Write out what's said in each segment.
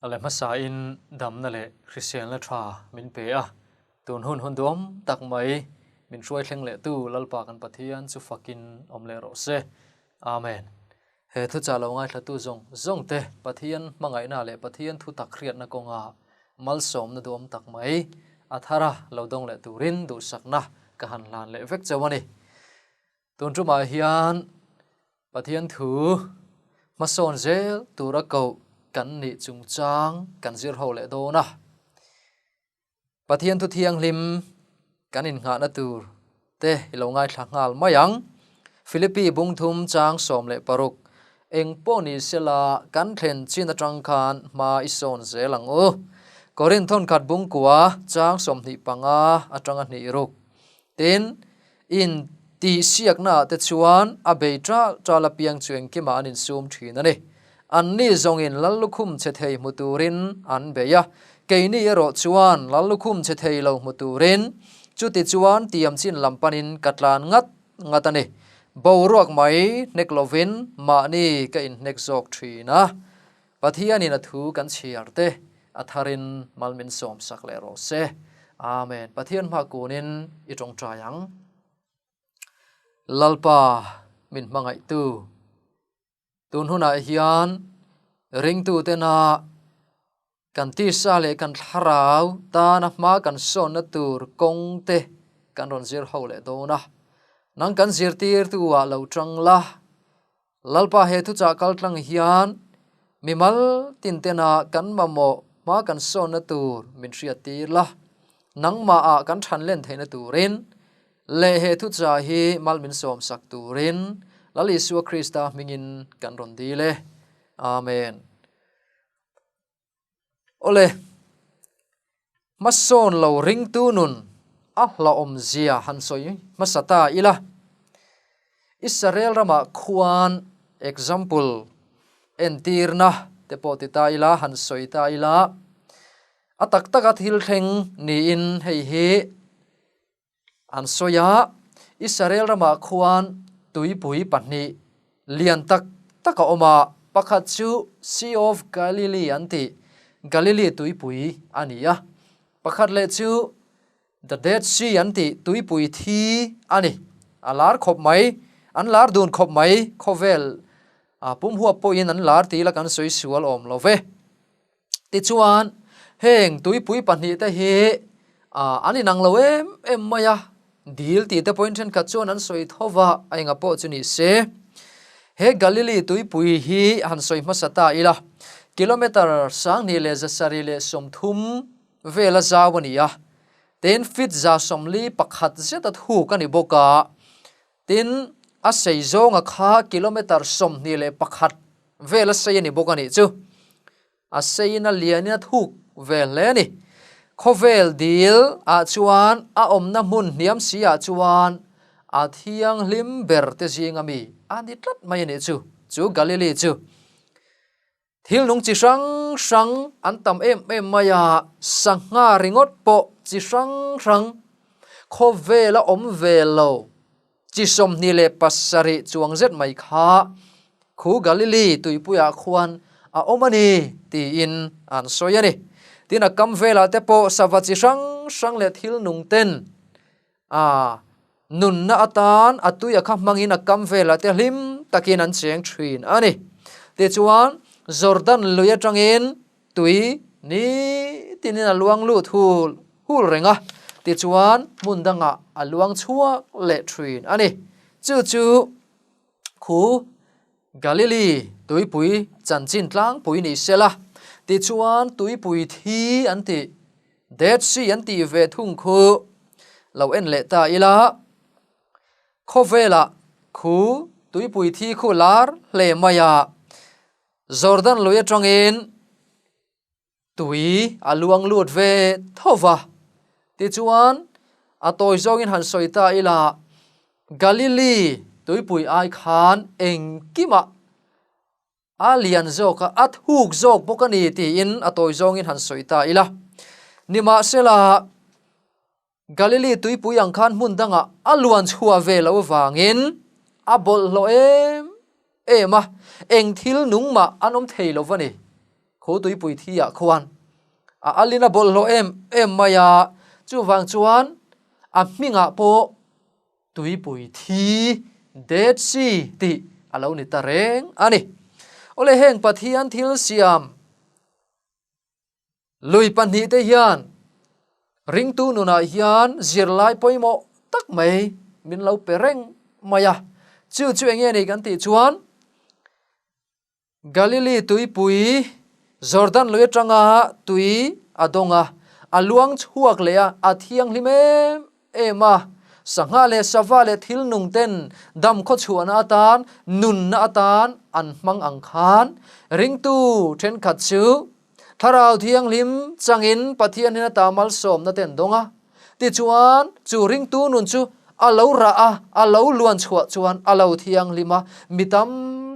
A le hmasain damna leh hriselna tha min pe a, tun hun hun duam tak mai min hruai thleng lehtu Lalpa kan Pathian chu fakin awm leh rawh se. Amen. He thuchah lo ngaithlatu zawng zawng te Pathian hmangaihna leh Pathian thu tak hriatna kawnga malsawmna duam tak mai a thara lo dawng leh turin duhsakna ka han hlan leh vek chauh a ni. Tun tumah hian Pathian thu hmasawn zel tura koh kan nih chungchang kan zir ho leh dawn a. Pathian thu thianghlim kan innghahna tur te i lo ngaithla nghal mai ang. Philippi bungthum chang 16, Eng pawh ni sela kan thlen chin atang khan hma i sawn zel ang u. Korinthon khat bungkua chang 25 atanga hnih ruk. Tin, in tihsiaknaah te chuan a bei ṭal ṭal apiang chu engkimah an insum ṭhin a ni. Anni zawngin Lallukhum chhe thei hmu turin an bei a, keini erawh chuan Lallukhum chhe thei lo hmu turin chuti chuan tiam chin lam panin ka tlan ngat ngat a ni. Boruak mai hnek lovin mahni ka inhnek zawk ṭhin a. Pathianin a thu kan chhiar te a tharin mal min sawmsak leh rawh se. Amen. Pathian hma kunin i tawngtai ang. Lalpa min hmangaihtu, tun hunah hian ringtu tena kan tisa leh kan thlarau tana hma kan sawnna tur kawng te kan rawn zir ho leh dawn a. Nang kan zirtirtu ah lo tang la, Lalpa he thuchah kaltlang hian mimal tintena kan mamawh hma kan sawnna tur min hriattir la, nangmahah kan thanlen theihna turin leh he thuchah hi mal min sawmsak turin Lal Isua Krista hmingin kan rawn dil e. Amen. Awle, hmasawn lo ringtu nun a hlauhawm zia han sawi hmasa ta ila. Israel ramah khuan example entirna te pawh ti ta ila, han sawi ta ila, a tak taka thil thleng niin hei hi an sawi a. Israel ramah khuan tuipui pahnih lian tak tak a awm a, pakhat chu Sea of Galilee an tih, Galilee tuipui a ni a, pakhat leh chu The Dead Sea an tih tuipui thi a ni. A lar khawp mai, an lar dun khawp mai, khawvel pum huap pawhin an lar tih la kan sawi sual awm lo ve. Tichuan, heng tuipui pahnihte hi an inang lo em em mai a, dil tih te pawhin thenkhat chuan an sawi tho va, a enga pawh chu ni se. He Galilee tuipui hi han sawi hmasa ta ila, kilometre 2730 vela zau a ni a, tin feet 141 zeta thuk a ni bawk a, tin a sei zawnga kha kilometre 21 vel a sei a ni bawk a nih chu. A seiin a lianin a thuk ve hle a ni. Khawvel dil ah chuan a awmna hmun hniam si ah chuan a thianghlim ber te zinga mi a ni tlat mai a nih chu, chu Galili chu. Thil nung chi hrang hrang an tam em em mai a, sangha ringawt pawh chi hrang hrang khawvel a awm ve lo. Chi 27 chuang zet mai kha khu Galili tuipuiah khuan a awm a ni tiin an sawi a ni. Tin, a kam velah te pawh sava chi hrang hrang leh thil nung ten a nunna atan a tuia kha hmangin a kam velah te hlim takin an cheng thin a ni. Tichuan, Jordan lui atangin Tui ni tinin a luang lut hul hul reng a, tichuan hmun dangah a luang chhuak leh thin a ni. Chu chu khu Galili tuipui chanchin tlangpui ni sela, tichuan tuipui thi an tih, Dead Sea an tih ve thung khu lo en leh ta ila, khawvelah khu tuipui thi khu lar hle mai a. Jordan lui atangin tui a luang lut ve tho va. Tichuan, a tawi zawngin han sawi ta ila, Galilee tuipui ai khan engkimah a lian zawk a, a thuk zawk bawk a ni tiin a tawi zawngin han sawi ta ila. Nimahsela, Galilee tuipui ang khan hmun dangah a luan chhuah ve loh avangin a bawlhhlawh em em a, eng thil nung mah an awm thei lo va ni. Khu tuipui thi ah khuan a alin a bawlhhlawh em em mai a, chuvang chuan a hmingah pawh tuipui thi, Dead Sea, tih a lo ni ta reng a ni. Awle heng Pathian thil siam lui pahnihte hian ringtu nunah hian zirlai pawimawh tak mai min lo pe reng mai a, chu chu eng nge ni kan tih chuan Galili tuipui Jordan lui atanga tui a dawng a, a luang chhuak leh a, a thianghlim em em a. Sangha leh sava leh thil nung ten dam khawchhuahna atan, nunna atan an hmang ang khan ringtu thenkhat chu Thlarau Thianghlim changin Pathian hian ata malsawmna te an dawng a. Tichuan, chu ringtu nun chu a lo rah a, a lo luan chhuah chuan a lo thianghlim a, mi tam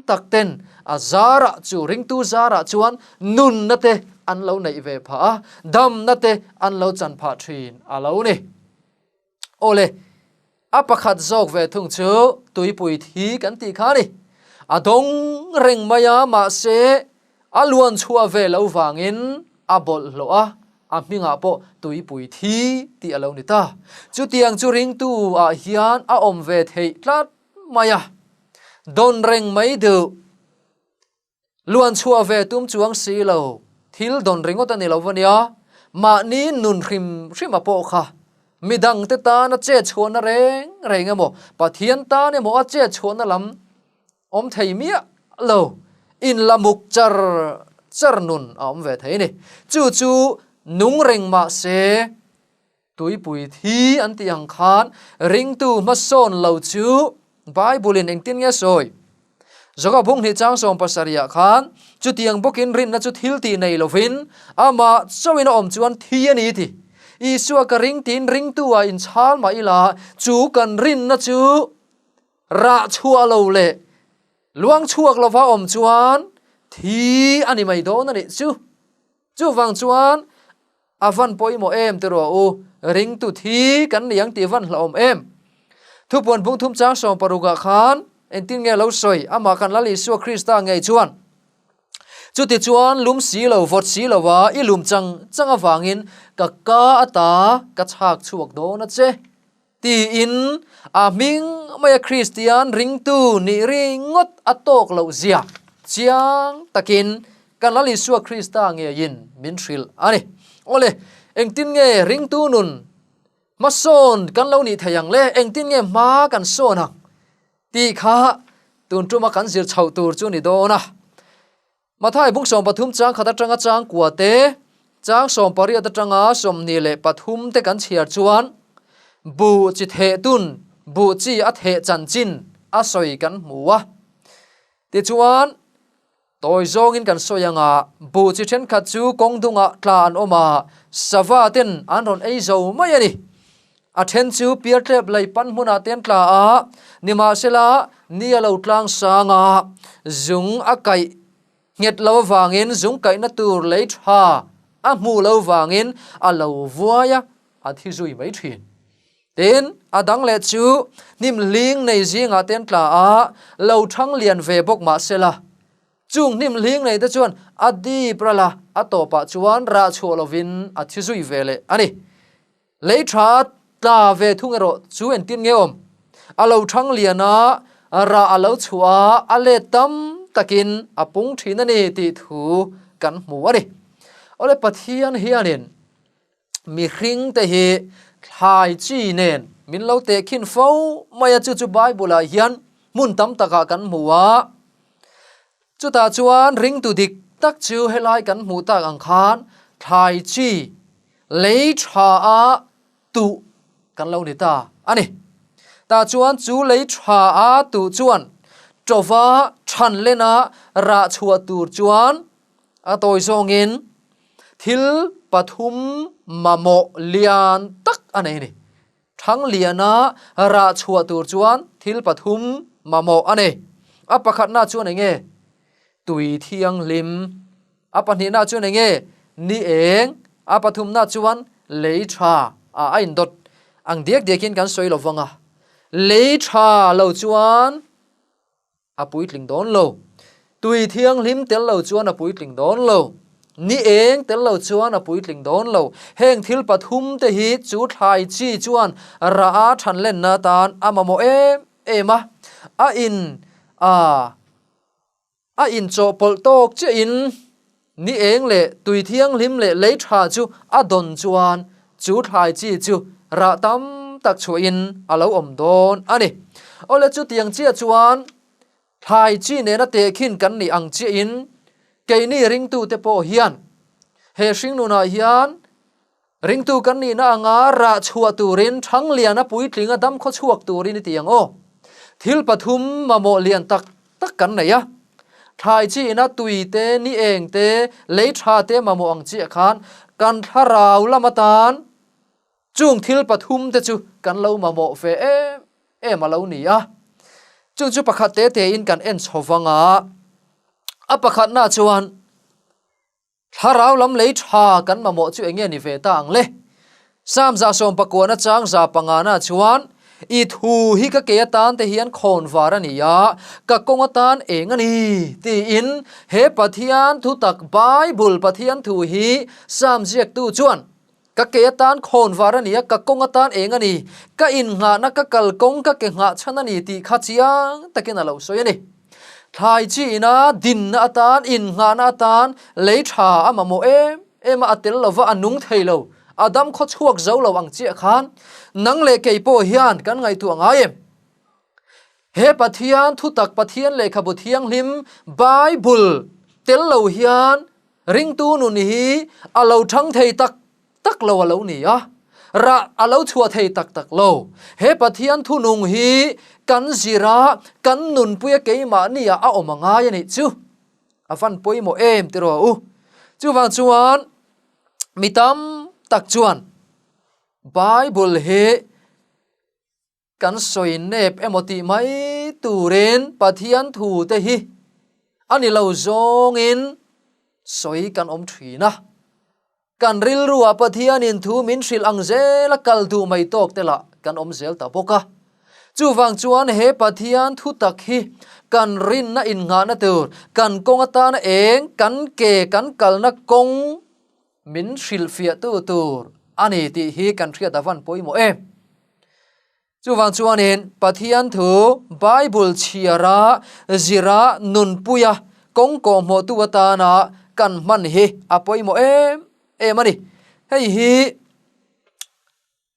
tak ten a zarah chu ringtu zarah chuan nunna te an lo neih ve phah a, damna te an lo chan phah thin a lo ni. Awle, a pakhat zawk ve thung chu tuipui thi kan tih kha a ni. A dawng reng mai a, mahse a luan chhuah ve lo vangin a bawlhhlawh a, a hmingah pawh tuipui thi tih a lo ni ta. Chutiang chu ringtu ah hian a awm ve theih tlat mai a, dawn reng mai duh. Luan chhuah ve tum chuang si lo, thil dawn ringawt a ni lo va nia, mahni nun hrim hrima pawh kha midangte tana chet chhuahna reng reng emaw, Pathian tan emaw a chet chhuahna lam awm thei miah lo, inla muk char char nun a awm ve thei a ni. Chu chu nung reng mah se Tuipui thi an tih ang khan ringtu hmasawn lo chu Bible-in engtin nge sawi? Zoka bung hnih chang 70 ah khan chutiang bawkin rinna chu thil tih nei lovin amah chauhin a awm chuan thi a ni ti. Isua ka ring tiin ringtu ah inchhal mah ila chu kan rinna chu rah chhuah lo leh luang chhuak lova awm chuan thi a ni mai dawn a nih chu. Chuvang chuan a van pawimawh em ti rawh u, ringtu thi kan ni ang tih van hlauhawm em? Thupuan bung thum chang 60 ah khan engtin nge lo sawi? Amah kan Lal Isua Krista ngei chuan, Chutichuan lum si lo, vawt si lo a, i lum chang chang avangin ka ka ata ka chhak chhuak dawn a che. Tiin a hming maia Kristian ringtu nih ringawt a tawk loh zia chiang takin kan Lal Isua Krista ngeiin min hrilh a ni. Awle, engtin nge ringtu nun hmasawn kan lo nih thei ang le? Engtin nge hma kan sawn ang? Tih kha tun tuma kan zir chhoh tur chu ni dawn a. Mathai bung 13 chang khat atanga chang kua te, chang 18 atanga 23 te kan chhiar chuan buh chi theh tun, buh chi a theh chanchin a sawi kan hmu a. Tichuan, tawi zawngin kan sawi anga buh chi thenkhat chu kawng dungah tla an awm a, sava ten an rawn ei zo mai a ni. A then chu pialtlep lei pan hmunah te an tla a, nimahsela ni a lo tlang sang a, zung a kaih nghet lo avangin zung kaihna tur lei tha a hmuh lo vangin a lo vuai a, a thi zui mai thin. Tin, a dang leh chu hnim hling nei zingah te an tla a, lo thang lian ve bawk mahsela Chung hnim hling nei te chuan a dip ral a, a tawpah chuan rah chhuah lovin a thi zui ve leh a ni. Lei tha tla ve thung erawh chu entin nge awm? A lo thang lian a, rah a lo chhuah a, a let tam takin a pung thin a ni tih thu kan hmu a ni. Awle Pathian hianin mihring te hi thlai chi nen min lo tehkhin fo mai a, chu chu Bible ah hian hmun tam takah kan hmu a. Chutah chuan ringtu dik tak chu helai kan hmuh tak ang khan thlai chi lei tha a tuh kan lo ni ta a ni. Tah chuan chu lei tha a tuh chuan tawva than lena rah chhuah tur chuan a tawi zawngin thil pathum mamawh lian tak a nei a ni. Thangliana rah chhuah tur chuan thil pathum mamawh a nei. A pakhatna chuan eng nge? Tui thianghlim. A pahnihna chuan eng nge? Ni eng. A pathumna chuan lei tha ah a indawt ang diak diakin kan sawi lo vang a. Lei tha lo chuan a puitling dawn lo. Tui thianghlim tel lo chuan a puitling dawn lo. Ni eng tel lo chuan a puitling dawn lo. Heng thil pathumte hi chu thlai chi chuan rah a thanlenna atan a mamawh em em a. A in a a inchawhpawlh tawk chiahin ni eng leh tui thianghlim leh lei tha chu a dawn chuan chu thlai chi chu rah tam tak chhuahin a lo awm dawn a ni. Awle chutiang chiah chuan Thlai chi nena tehkhin kan nih ang chiahin keini ringtute pawh hian he hringnunah hian ringtu kan nihna anga rah chhuah turin Thangliana puitlinga dam khaw chhuak turin i ti ang aw. Thil pathum mamawh lian tak tak kan nei a. Thlai chi ina tui te, ni eng te, lei tha te mamawh ang chiah khan kan thlarau lam atan Chung thil pathum te chu kan lo mamawh ve em em a lo ni a. Chung chu pakhat te tein kan en chho vang a. A pakhatna chuan thlarau lam lei tha kan mamawh chu enge ni ve ta ang le? Psalm 119 chang 500 chuan I thu hi ka ke atan te hian khawn var a ni a, ka kawng atan eng a ni tiin he Pathian thu tak Bible Pathian thu hi Psalm ziaktu chuan Ka ke atan khawn var a ni a, ka kawng atan eng a ni, ka innghahna ka kal kawng ka ke nghah chhan a ni tih kha chiang takin a lo sawi a ni. Thlai chi ina dinna atan, innghahna atan lei tha a mamawh em em a, a tel lova a nung thei lo, a dam khaw chhuak zo lo ang chiah khan nang leh kei pawh hian kan ngaihtuah ngai em? He Pathian thutak Pathian lehkhabu thianghlim Bible tel lo hian Ringtu nun hi a lo thang thei tak tak lo a lo ni a, rah a lo chhuah thei tak tak lo. He Pathian thunung hi kan zir a, kan nunpuia keimahniah a awm a ngai a nih chu. A van pawimawh em ti rawh u. Chuvang chuan mi tam tak chuan Bible hi Kan sawi nep emaw tih mai turin Pathian thu te hi a ni lo zawngin sawi kan awm thin a. Kan rilruah Pathianin thu min hrilh ang zela kal duh mai tawk te lah kan awm zel ta bawk a. Chuvang chuan he Pathian thu tak hi kan rinna innghahna tur, kan kawng atana eng, kan ke kan kalna kawng Min hrilhfiahtu tur a ni tih hi kan hriat a van pawimawh em? Chuvang chuanin Pathian thu Bible chhiara zira nunpuia kawng kawhhmawhtu atana kan hman hi a pawimawh em em a ni. Hei hi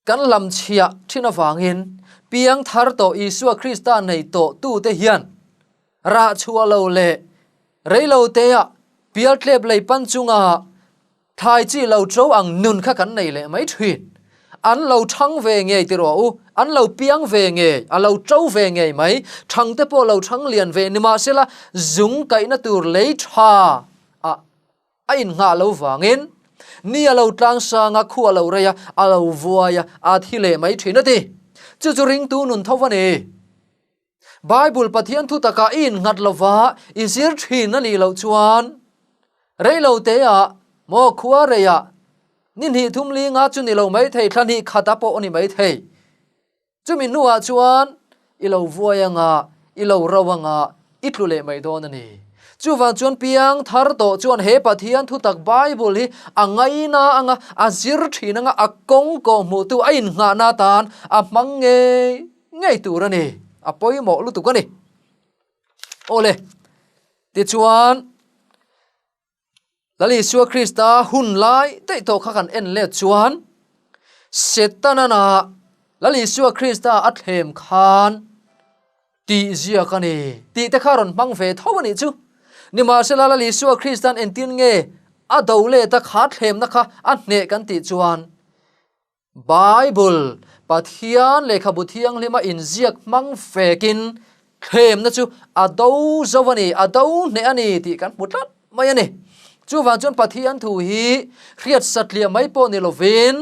Kan lam chhiah thin avangin piang thar tawh Isua Krista nei tawh tute hian rah chhuah lo leh reilo teah pial tlep lei pan chunga thlai chi lo ṭo ang nun kha kan nei leh mai thin. An lo ṭhang ve ngei ti rawh u, an lo piang ve ngei, a lo ṭo ve ngei mai, ṭhang te pawh lo ṭhang lian ve nimahsela zung kaihna tur lei ṭha ah A innghah lo vangin ni a lo tlang sang a, khu a lo rei a, a lo vuai a, a thi leh mai thin a ti. Chu chu ringtu nun tho a ni. Bible Pathian thu takah i innghat lova i zir thin a nih loh chuan rei lo teah maw khua reiah ni hnih thum linga chu ni lo mai thei, thla hnih khata pawh a ni mai thei. Chumi hnuah chuan i lo vuai anga, i lo ro anga, i tlu leh mai dawn a ni. Chuvang chuan piang thar tawh chuan he Pathian thutak Bible hi a ngaina anga, a zir thin anga, a kawng kawhhmuhtu a innghahna atan a hmang ngei ngei tur a ni. A pawimawh lutuk a ni. Awle, tichuan Lal Isua Krista hun lai daih tawh kha kan en let chuan Setana Lal Isua Krista a thlem khan tih ziak a ni tih te kha rawn hmang ve tho a nih chu. Nimahsela Lal Isua Krista'n entin nge a do let a kha thlemna kha a hneh kan tih chuan Bible, Pathian lehkhabu thianghlima inziak hmang fekin thlemna chu a do zo a ni, a do hneh a ni tih kan hmu tlat mai a ni. Chuvang chuan Pathian thu hi hriat satliah mai pawh ni lovin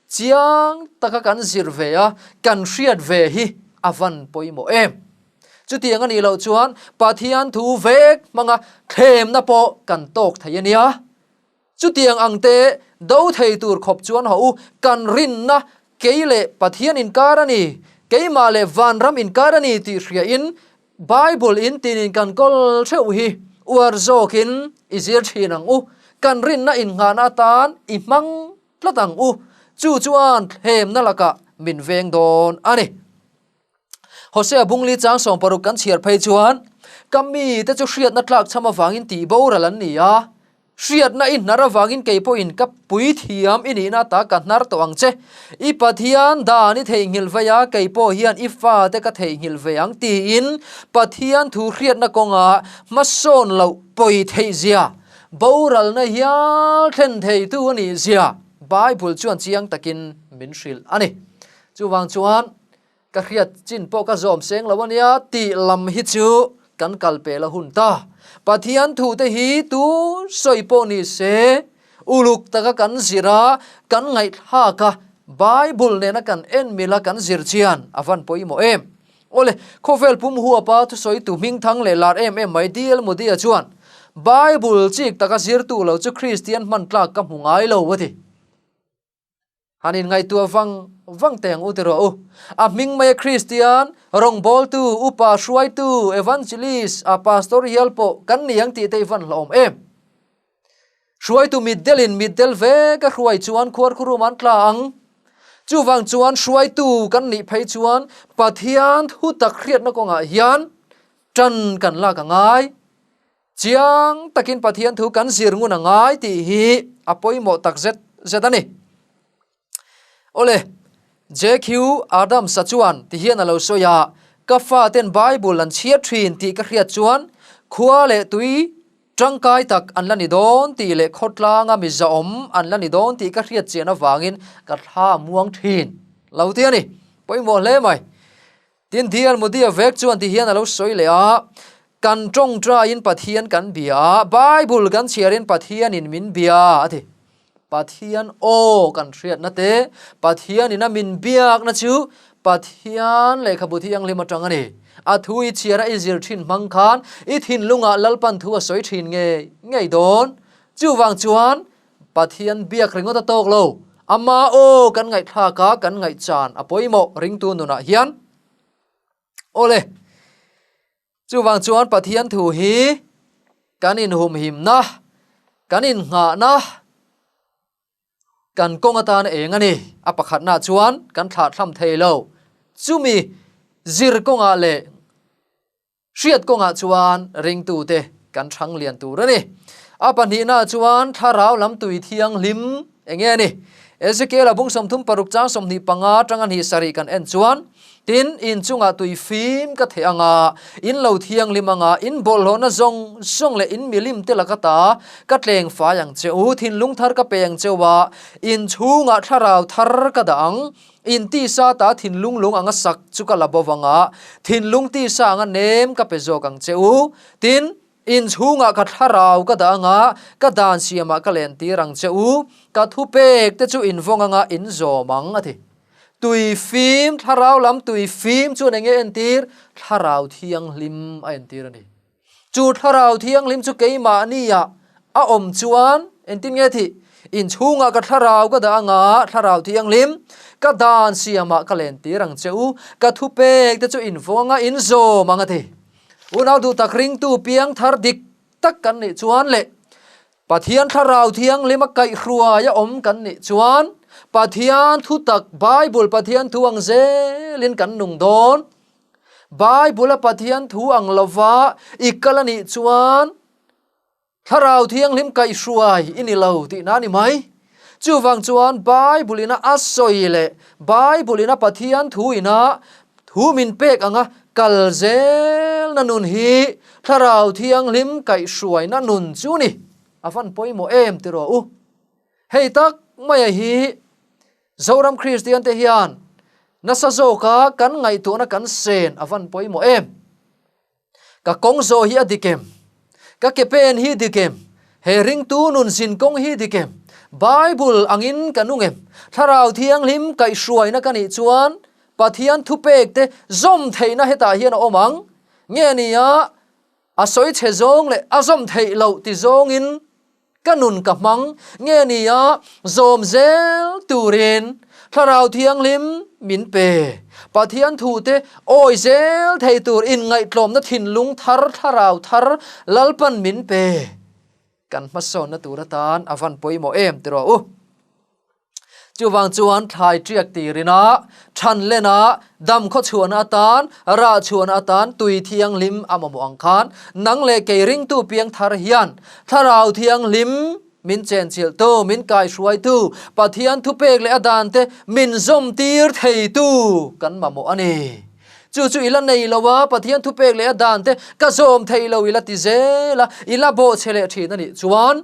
chiang taka kan zir ve a, kan hriat ve hi a van pawimawh em. Chutiang a nih loh chuan Pathian thu vek hmanga thlemna pawh kan tawk thei a nia. Chutiang ang te do thei tur khawp chuan haw u, kan rinna kei leh Pathian inkar a ni, keimah leh vanram inkar a ni tih hriain Bible in tinin kan kawl theuh hi Uar zawkin i zir thin ang u. Kan rinna innghahna atan i hmang tlat ang u. Chu chuan thlemna lakah min veng dawn a ni. Hosea Bungli chang 60 kan chhiar phei chuan, Ka mite chu hriatna tlak chham avangin tih boral an ni a, hriatna i hnar avangin kei pawhin ka puithiam i nihna ata ka hnar tawh ang che. I Pathian dan i theihnghilh vei a, kei pawh hian i fate ka theihnghilh ve ang tiin Pathian thu hriatna kawngah hmasawn loh pawi theih zia, boralna hial thlen theitu a nih zia Bible chuan chiang takin min hrilh a ni. Chuvang chuan Ka hriat chin pawh ka zawm seng lo ania tih lam hi chu kan kal pel a hun ta. Pathian thu te hi tu sawi pawh ni se, uluk taka kan zir a, kan ngaihthlak a, Bible nena kan en mil a kan zir chian a van pawimawh em. Awle, khawvel pum huapa thusawitu hmingthang leh lar em em mai DL Moody-a chuan, Bible chik taka zirtu lo chu Kristian hman tlak ka hmu ngai lo a ti. Han inngaihtuah vang vang teh ang u ti rawh u. A hming maia Kristian, rawngbawltu, upa, hruaitu, evangelist, a pastor hial pawh kan ni ang tih te i van hlauhawm em? Hruaitu mitdelin mitdel vek a hruai chuan khuarkhurum an tla ang. Chuvang chuan hruaitu kan nih phei chuan Pathian thutak hriatna kawngah hian tan kan lak a ngai. Chiang takin Pathian thu kan zir ngun a ngai tih hi a pawimawh tak zet zet a ni. Awle, JQ Adams-a chuan ti hian a lo sawi a, Ka faten Bible an chhiar thin tih ka hriat chuan khua leh tui tangkai tak an la ni dawn tih leh khawtlanga mi zahawm an la ni dawn tih ka hriat chian avangin ka thla muang thin lo ti a ni. Pawimawh hle mai. Tin, DL Moody-a vek chuan ti hian a lo sawi leh a, Kan tawngtaiin Pathian kan bia a, Bible kan chhiarin Pathianin min bia, a ti. Pathian aw kan hriatna te, Pathianin a min biakna chu Pathian lehkhabu thianghlim atang a ni. A thu i chhiar a i zir thin hmang khan i thinlungah Lalpan thu a sawi thin ngei ngei dawn. Chuvang chuan Pathian biak ringawt a tawk lo. Ama aw kan ngaihthlak a, kan ngaihchan a pawimawh ringtu nunah hian. Awle, chuvang chuan Pathian thu hi kan inhumhimna, kan innghahna, kan kawng atan eng a ni. A pakhatna chuan kan thlahthlam thei lo. Chumi zir kawngah leh Hriat kawngah chuan ringtute kan chhang lian tur a ni. A pahnihnaah chuan thlarau lam tui thianghlim eng nge a ni? Ezekiel-a bung 36 chang 25 atanga hnih sarih kan en chuan, Tin, in chungah tui fim ka theh anga, in lo thianghlim anga, in bawlhhlawhna zawng zawng leh in milim te laka ta ka tleng fai ang che u, thinlung thar ka pe ang cheu a, in chhungah thlarau thar ka dah ang, In tisa ta thinlung lung anga sak chu ka la bo vang a, thinlung tisa anga nem ka pe zawk ang che u. Tin, in chhungah ka thlarau ka dah anga, ka dan siamah ka lentir ang che u, ka thupek te chu in vawng anga in zawm ang, a ti. Tui fim, thlarau lam tui fim chuan eng nge entir? Thlarau thianghlim a entir a ni. Chu thlarau thianghlim chu keimahniah a awm chuan engtin nge thih? Inchhungah ka thlarau ka dah anga, thlarau thianghlim ka dan siamah ka lentir ang che u, ka thupek te chu invawng anga inzawm ang a ti. Unau duh tak ringtu piangthar dik tak kan nih chuan leh Pathian thlarau thianghlim a kaihhruai a awm kan nih chuan Pathian thutak Bible Pathian thu ang zelin kan nung dawn. Bible-a Pathian thu ang lova i kal a nih chuan Thlarau Thianghlim kaihhruai i ni lo tihna a ni mai. Chuvang chuan Bible-ina a sawi leh Bible-ina Pathian thu ina thu min pek anga kal zelna nun hi Thlarau Thianghlim kaihhruaina nun chu ni. A van pawimawh em ti rawh u. Hei tak maia hi Zoram Kristian te hian nasa zawka kan ngaihtuahna kan sen a van pawimawh em? Ka kawng zawh hi a dik em? Ka ke pen hi dik em? He ringtu nun zin kawng hi dik em? Bible angin ka nung em? Thlarau Thianghlim kaihhruaina ka nih chuan Pathian thupek te zawm theihna hetah hian a awm ang. Nge nia a sawi chhe zawng leh a zawm theih loh ti zawngin Ka nun ka hmang nge nia zawm zel turin Thlarau Thianghlim min pe. Pathian thute awi zel thei tur inngaihtlawmna thinlung thar thlarau thar Lalpan min pe. Kan hmasawnna tur atan a van pawimawh em ti rawh u. Chuvang chuan thlai ṭiak tirina, ṭhan lena, dam khawchhuahna atan, rah chhuahna atan tui thianghlim a mamawh ang khan nang leh kei ringtu piang thar hian Thlarau Thianghlim min chenchilhtu, min kaihruaitu, Pathian thupek leh a dante min zawmtir theitu kan mamawh a ni. Chu chu i la nei lo a, Pathian thupek leh a dante ka zawm thei lo i la ti zel a, i la bawhchhe leh ṭhin a nih chuan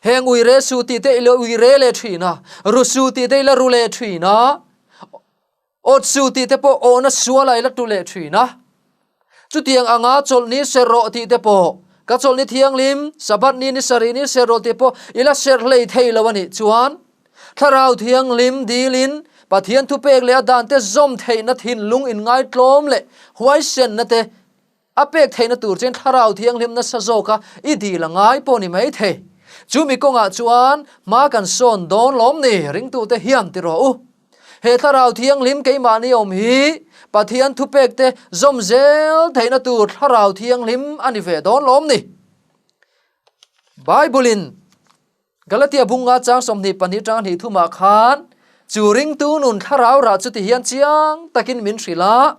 Heng ui re su tih te i la ui re leh thin a, ru su tih te i la ru leh thin a, awt su tih te pawh awhna sualah i la tu leh thin a. Chutiang anga chawlhni serh rawh tih te pawh, ka chawlhni thianghlim, Sabbath ni ni sarih ni serh rawh tih pawh i la serh hlei thei lo a nih chuan, Thlarau Thianghlim dilin Pathian thupek leh a dante zawm theihna thinlung inngaitlawm leh huaisenna te A pek theihna tur chuan Thlarau Thianghlim nasa zawka i dil a ngai pawh ni mai thei. Chu mi kawngah chuan hma kan sawn dawn lawm ni ringtute hian ti rawh u. He Thlarau Thianghlim keimahni awm hi Pathian thupekte zawm zel theihna tur Thlarau Thianghlim a ni ve dawn lawm ni. Bible-in Galatia bunga chang 22 tang hnih thumah khan chu ringtu nun thlarau rah chu ti hian chiang takin min hrilh a,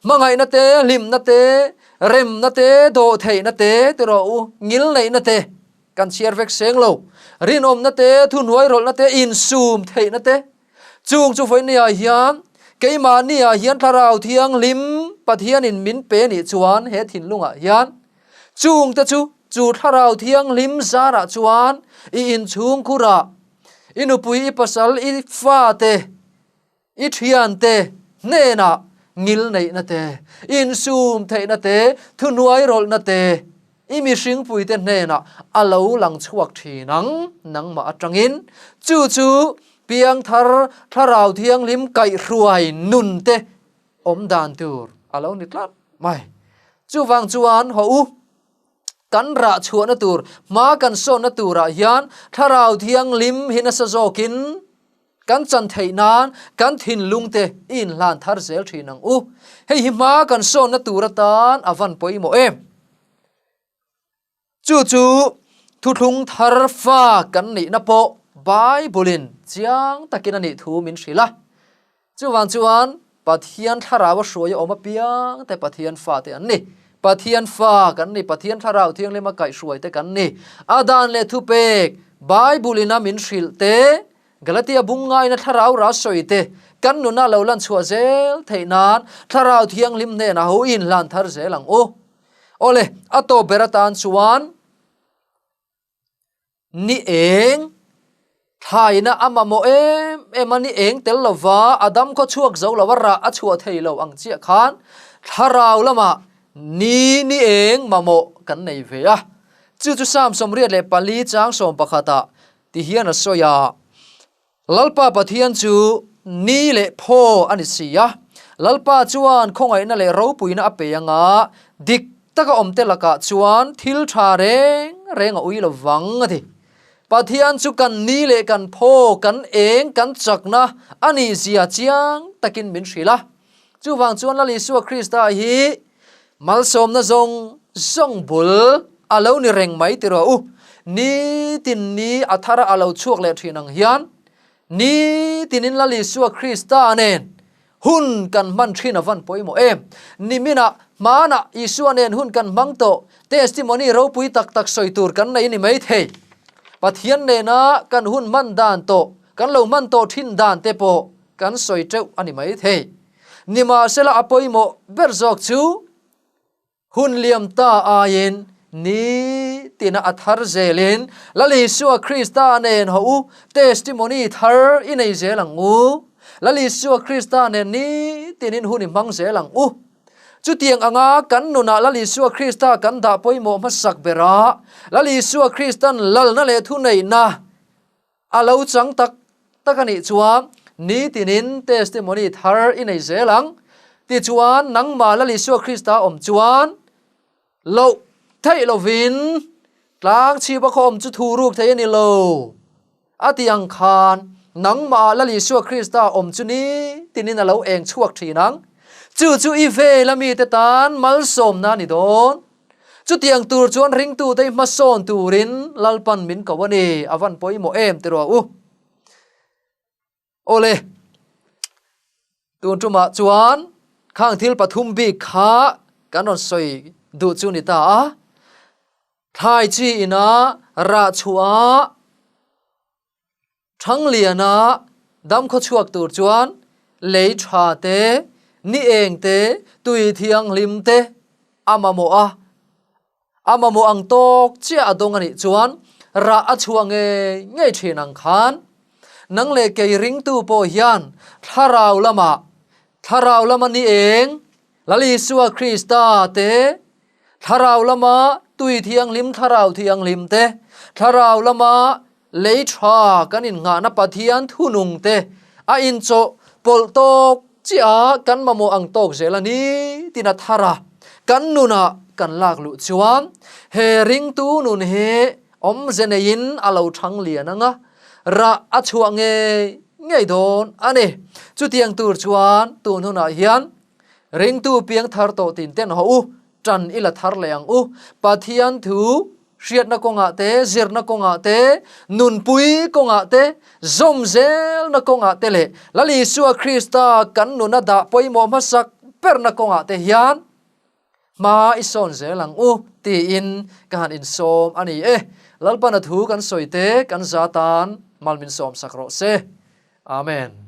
hmangaihna te, hlimna te, remna te, dawhtheihna te, ti rawh u, ngilneihna te kan chhiar vek seng lo, rinawmna te, thuhnuairawlhna te, insum theihna te, chung chu vawinia hian keimahniah hian thlarau thianghlim Pathianin min pe nih chuan he thinlungah hian Chungte chu chu Thlarau Thianghlim zarah chuan i inchhungkhurah, i nupui, i pasal, i fate, i thiante hnenah ngilneihna te, insum theihna te, thuhnuairawlhna te, i mihringpuite hnenah a lo lang chhuak thin ang nangmah atangin. Chu chu Piangthar Thlarau Thianghlim kaihhruai nunte awm dan tur a lo ni tlat mai. Chuvang chuan haw u, kan rah chhuahna tur, hma kan sawnna turah hian Thlarau Thianghlim hi nasa zawkin kan chan theih nan kan thinlungte i inhlan thar zel thin ang u. Hei hi hma kan sawnna tur atan a van pawimawh em? Chu chu thuthlung thar fa kan nihna pawh Bible-in chiang takin a nih thu min hrilh a. Chuvang chuan Pathian thlarau a hruai a awm apiang te Pathian fate an ni. Pathian fa kan ni, Pathian thlarau thianghlim a kaihhruai te kan ni. A dan leh thupek Bible-in a min hrilh te, Galatia bung ngaina thlarau ra sawi te kan nuna lo lan chhuah zel theih nan thlarau thianghlim hnenah ho inhlan thar zel ang u. Awle, a tawp ber atan chuan ni eng thlaina a mamawh em em a, ni eng tel lova a dam khaw chhuak zo lo a rah a chhuah thei lo ang chiah khan thlarau lamah ni ni eng mamawh kan nei ve a. Chu chu Psalm 84 chang 11 ah ti hian a sawi a. Lalpa Pathian chu ni leh phaw a ni si a, Lalpa chuan khawngaihna leh ropuina a pe anga dik taka awmte lakah chuan thil tha reng reng a ui lo vang a ti. Pathian chu kan ni leh kan phaw, kan eng, kan chakna a nih zia chiang takin min hrilh a. Chuvang chuan Lal Isua Krista hi malsawmna zawng zawng bul a lo ni reng mai ti rawh u. Nitin ni a thar a lo chhuak leh thin ang hian nitinin Lal Isua Krista nen hun kan hman thin a van pawimawh em. Niminah hmanah Isua nen hun kan hmang tawh testimony ropui tak tak sawi tur kan nei ni mai thei. Pathian nena kan hun hman dan tawh kan lo hman tawh thin dan te pawh Kan sawi teuh a ni mai thei. Nimahsela a pawimawh ber zawk chu hun liam ta aiin nitina a thar zelin Lal Isua Krista nen haw u, testimony thar i nei zel ang u. Lal Isua Krista nen nitinin hun i hmang zel ang u. Chutiang anga kan nunah Lal Isua Krista kan dah pawimawh hmasak bera Lal Isua Kristan lalna leh thuneihna A lo chang tak tak a nih chuan nitinin testimony thar i nei zel ang. Tichuan nangmah Lal Isua Krista awm chuan loh theih lovin tlang chhipa khaw awm chu thu ruk thei a ni lo a ti ang khan. Nangmah Lal Isua Krista awm chu ni tinin a lo eng chhuak thin ang. Chu chu i vel a mite tan malsawmna a ni dawn. Chutiang tur chuan ringtute i hmasawn turin Lalpan min ko a ni, a van pawimawh em ti rawh u. Awle, tun tumah chuan khang thil pathum bik kha kan rawn sawi duh chu ni ta a. Thlai chi ina rah chhuah Thangliana dam khaw chhuak tur chuan lei tha te, ni eng te, tui thianghlim te a mamawh a. A mamawh ang tawk chiah a dawng a nih chuan rah a chhuah ngei ngei thin ang khan nang leh kei ringtu pawh hian thlarau lamah thlarau lama ni eng Lal Isua Krista te, thlarau lama tui thianghlim thlarau thianghlim te, thlarau lama lei tha kan innghahna Pathian thunung te a inchawh pawlh tawk chiah a kan mamawh ang tawk zel a ni tin a thar a, kan nunah kan lak luh chuan he ringtu nun hi awmze neiin a lo thang lian ang a, rah a chhuah ngei ngei dawn a ni. Chutiang tur chuan tun hunah hian ringtu piang thar tawh tin ten haw u, tan i la thar leh ang u. Pathian thu Hriatna kawngah te, zirna kawngah te, nunpui kawngah te, zawm zelna kawngah te leh Lal Isua Krista kan nuna dah pawimawh hmasak berna kawngah te hian hma i sawn zel ang u tiin ka han insawm a ni e. Lalpana thu kan sawi te kan za tan mal min sawmsak rawh se. Amen.